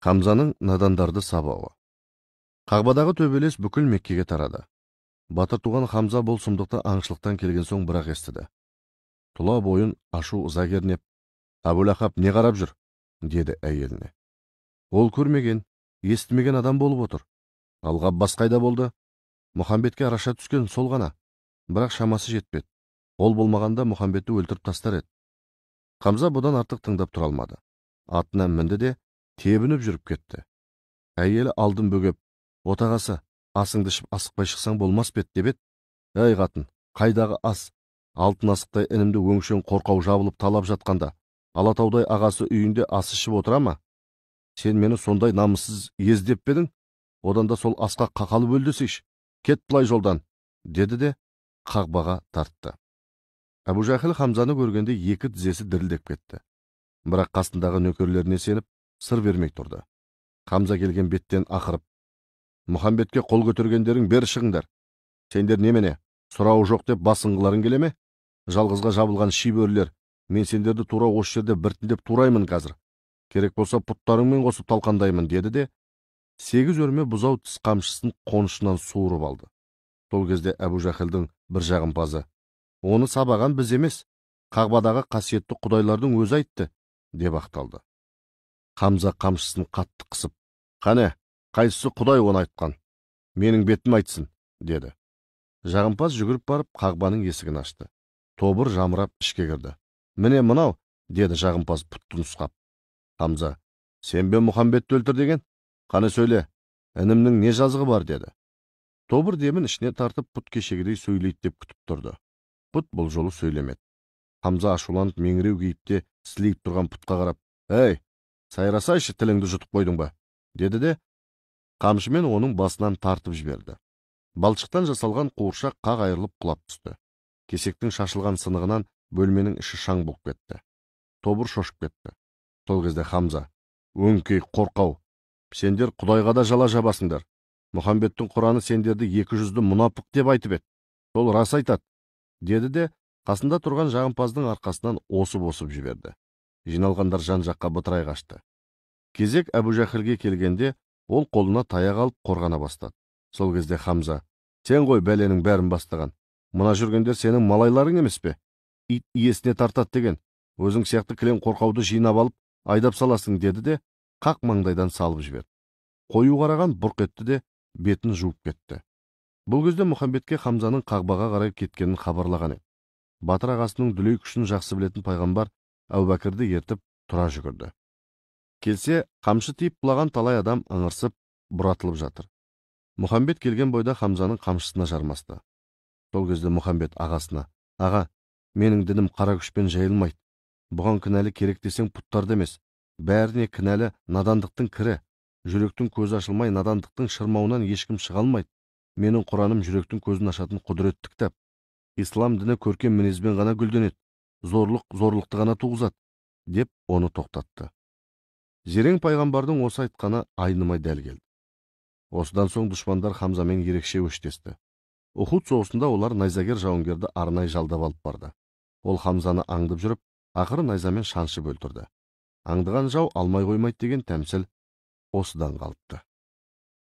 Хамзаның надандарды сабауы. Қағбадағы төбелес бүкіл Меккеге тарады. Батыр туған Хамза бұл сұмдықты аңшылықтан келген соң бірақ естіді. Тұла бойын ашу ыза кернеп, «Әбу Ләһаб не қарап жүр?» деді әйеліне. Ол көрмеген, естімеген адам болып отыр. Ал Ғаббас қайда болды? Мұхамбетке араша түскен сол ғана. Бірақ шамасы жетпеді. Ол болмағанда Мұхамбетті өлтіріп тастар еді. Хамза бұдан артық тыңдап тұра алмады. Атына мінді де тебініп жүріп кетті. Әйелі алдын бөгеп, «Отағасы, асыңды ішіп асықпай шықсаң болмас па еді?» деп еді. «Әй қатын, қайдағы ас? Алтын асықтай інімді өңшең қорқау жабылып талап жатқанда, Алатаудай ағасы үйінде ас ішіп отыра ма? Сен мені сондай намыссыз ез деп пе едің? Одан да сол асқа қақалып өл десейші. Кет былай жолдан», деді де қағбаға тартты. Әбу Жахил Хамзаны көргенде екі тізесі дірілдеп кетті. Бірақ қасындағы нөкерлеріне сеніп, сыр бермей тұрды. Хамза келген беттен ақырып, «Мұхамбетке қол көтергендерің бері шығыңдар. Сендер немене, сұрауы жоқ деп басынғыларың келе ме? Жалғызға жабылған шибөрілер, мен сендерді тура осы жерде біртіндеп тураймын қазір. Керек болса пұттарыңмен қосып талқандаймын», деді де 8 өрме бұзау тіс қамшысын қонышынан суырып алды. Сол кезде Әбу Жахилдің бір жағымпазы, «Оны сабаған біз емес, қағбадағы қасиетті құдайлардың өзі айтты», деп ақталды. Хамза қамшысын қатты қысып, «Қане, қайсысы құдай оны айтқан? Менің бетім айтсын», деді. Жағымпаз жүгіріп барып қағбаның есігін ашты. Тобыр жамырап ішке кірді. «Міне мынау», деді жағымпаз пұтты нұсқап. Хамза, «Сен бе Мұхамбетті өлтір деген? Қане сөйле, інімнің не жазығы бар?» деді. Тобыр демін ішіне тартып, пұт кешегідей сөйлейді деп күтіп тұрды. Пұт бұл жолы сөйлемеді. Хамза ашуланып меңіреу кейіпте сілейіп тұрған пұтқа қарап, «Әй, сайрасайшы, тіліңді жұтып қойдың ба?» деді де қамшымен оның басынан тартып жіберді. Балшықтан жасалған қуыршақ қақ айырылып құлап түсті. Кесектің шашылған сынығынан бөлменің іші шаң болып кетті. Тобыр шошып кетті. Сол кезде Хамза, «Өңкей қорқау, сендер құдайға да жала жабасыңдар. Мұхамбеттің Құраны сендерді екі жүзді мұнапық деп айтып еді. Сол рас айтады», деді де қасында тұрған жағымпаздың арқасынан осып-осып жіберді. Жиналғандар жан-жаққа бытырай қашты. Кезек Әбу Жахилге келгенде ол қолына таяқ алып қорғана бастады. Сол кезде Хамза, «Сен ғой бәленің бәрін бастаған. Мына жүргендер сенің малайларың емес пе? Ит иесіне тартады деген. Өзің сияқты кілең қорқауды жинап алып айдап саласың», деді де қақ маңдайдан салып жіберді. Қою қараған бұрқ етті де бетін жуып кетті. Бұл кезде Мұхамбетке Хамзаның қағбаға қарай кеткенін хабарлаған еді. Батыр ағасының дүлей күшін жақсы білетін пайғамбар Әубәкірді ертіп тұра жүгірді. Келсе, қамшы тиіп құлаған талай адам ыңырсып, бұратылып жатыр. Мұхамбет келген бойда Хамзаның қамшысына жармасты. Сол кезде Мұхамбет ағасына, «Аға, менің дінім қара күшпен жайылмайды. Бұған кінәлі керек десең пұттарды емес, бәріне кінәлі надандықтың кірі. Жүректің көзі ашылмай надандықтың шырмауынан ешкім шыға алмайды. Менің Құраным жүректің көзін ашатын құдіретті кітап. Ислам діні көркем мінезбен ғана гүлденеді, зорлық зорлықты ғана туғызады», деп оны тоқтатты. Зерең пайғамбардың осы айтқаны айнымай дәл келді. Осыдан соң дұшпандар Хамзамен ерекше өштесті. Ухуд соғысында олар найзагер жауынгерді арнайы жалдап алып барды. Ол Хамзаны аңдып жүріп, ақыры найзамен шаншып өлтірді. Аңдыған жау алмай қоймайды деген тәмсіл осыдан қалыпты.